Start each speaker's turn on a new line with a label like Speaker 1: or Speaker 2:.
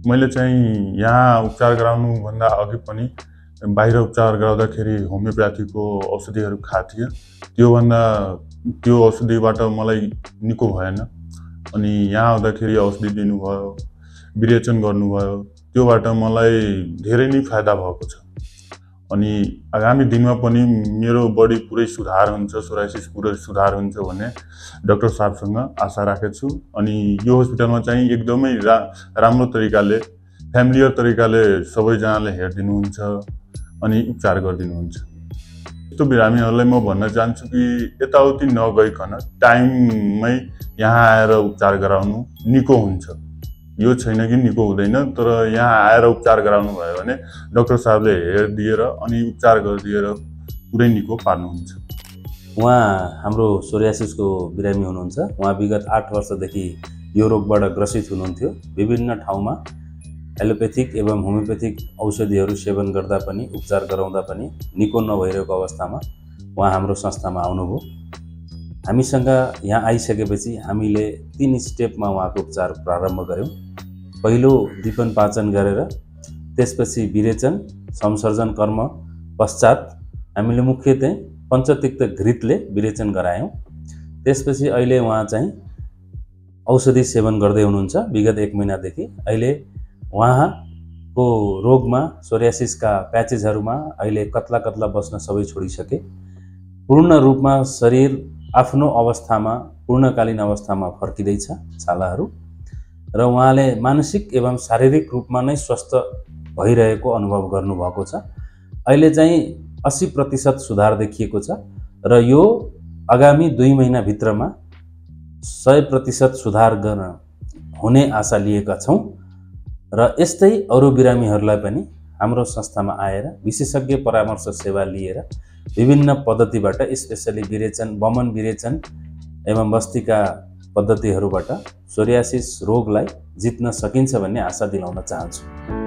Speaker 1: मैले चाहिँ यहाँ उपचार गराउनुभन्दा अघि पनि बाहिर उपचार गराउँदाखेरि होमियोप्याथीको औषधिहरू खाएको थिएँ। त्यो औषधिबाट मलाई निको भएन। अनि यहाँ आउँदाखेरि औषधि दिनुभयो, विरेचन गर्नुभयो, त्योबाट मलाई धेरै नै फाइदा भएको छ। अनि आगामी दिनमा पनि मेरो बडी पुरै सुधार हुन्छ, सोराइसिस पुरै सुधार हुन्छ भन्ने डाक्टर साहबसँग आशा राखेको छु। अनि यो हस्पिटलमा चाहिँ एकदमै राम्रो तरिकाले, फ्यामिलियर तरिकाले सबैजनाले हेरिदिनुहुन्छ अनि उपचार गरिदिनुहुन्छ। यस्तो बिरामीहरूलाई म भन्न चाहन्छु कि यताउति नगइकन टाइममै यहाँ आएर उपचार गराउनु निको हुन्छ। यो छैन कि निको हुँदैन, तर यहाँ आएर उपचार गराउनु भयो भने डाक्टर साहबले हेरिदिएर अनि उपचार गरिदिएर पुरै निको पार्नुहुन्छ।
Speaker 2: उहाँ हाम्रो सोरियासिसको बिरामी हुनुहुन्छ। उहाँ विगत 8 वर्षदेखि यो रोगबाट ग्रसित हुनुहुन्थ्यो। विभिन्न ठाउँमा एलोपेथिक एवं होमियोपेथिक औषधिहरू सेवन गर्दा पनि, उपचार गराउँदा पनि निको नभइरहेको अवस्थामा उहाँ हाम्रो संस्थामा आउनुभयो। हामीसँग यहाँ आइसकेपछि हामीले 3 स्टेपमा उहाँको उपचार प्रारम्भ गऱ्यौँ। पहिलो दीपन पाचन गरेर, त्यसपछि विरेचन, संसर्जन कर्म पश्चात हामीले मुख्यतः पञ्चतिक्त घृतले विरेचन गरायौँ। त्यसपछि अहिले उहाँ चाहिँ औषधि सेवन गर्दै हुनुहुन्छ विगत 1 महिनादेखि। अहिले उहाँको रोगमा, सोरियासिसका प्याचेसहरूमा अहिले कत्ला कत्ला बस्न सबै छोडिसके। पूर्ण रूपमा शरीर आफ्नो अवस्थामा, पूर्णकालीन अवस्थामा फर्किँदैछ छालाहरू, र उहाँले मानसिक एवं शारीरिक रूपमा नै स्वस्थ भइरहेको अनुभव गर्नुभएको छ। अहिले चाहिँ 80% सुधार देखिएको छ र यो आगामी 2 महिनाभित्रमा 100% सुधार गर्न हुने आशा लिएका छौँ। र यस्तै अरू बिरामीहरूलाई पनि हाम्रो संस्थामा आएर विशेषज्ञ परामर्श सेवा लिएर विभिन्न पद्धतिबाट, स्पेसली विरेचन, वमन विरेचन एवं बस्तीका पद्धतिहरूबाट सोरियासिस रोगलाई जित्न सकिन्छ भन्ने आशा दिलाउन चाहन्छु।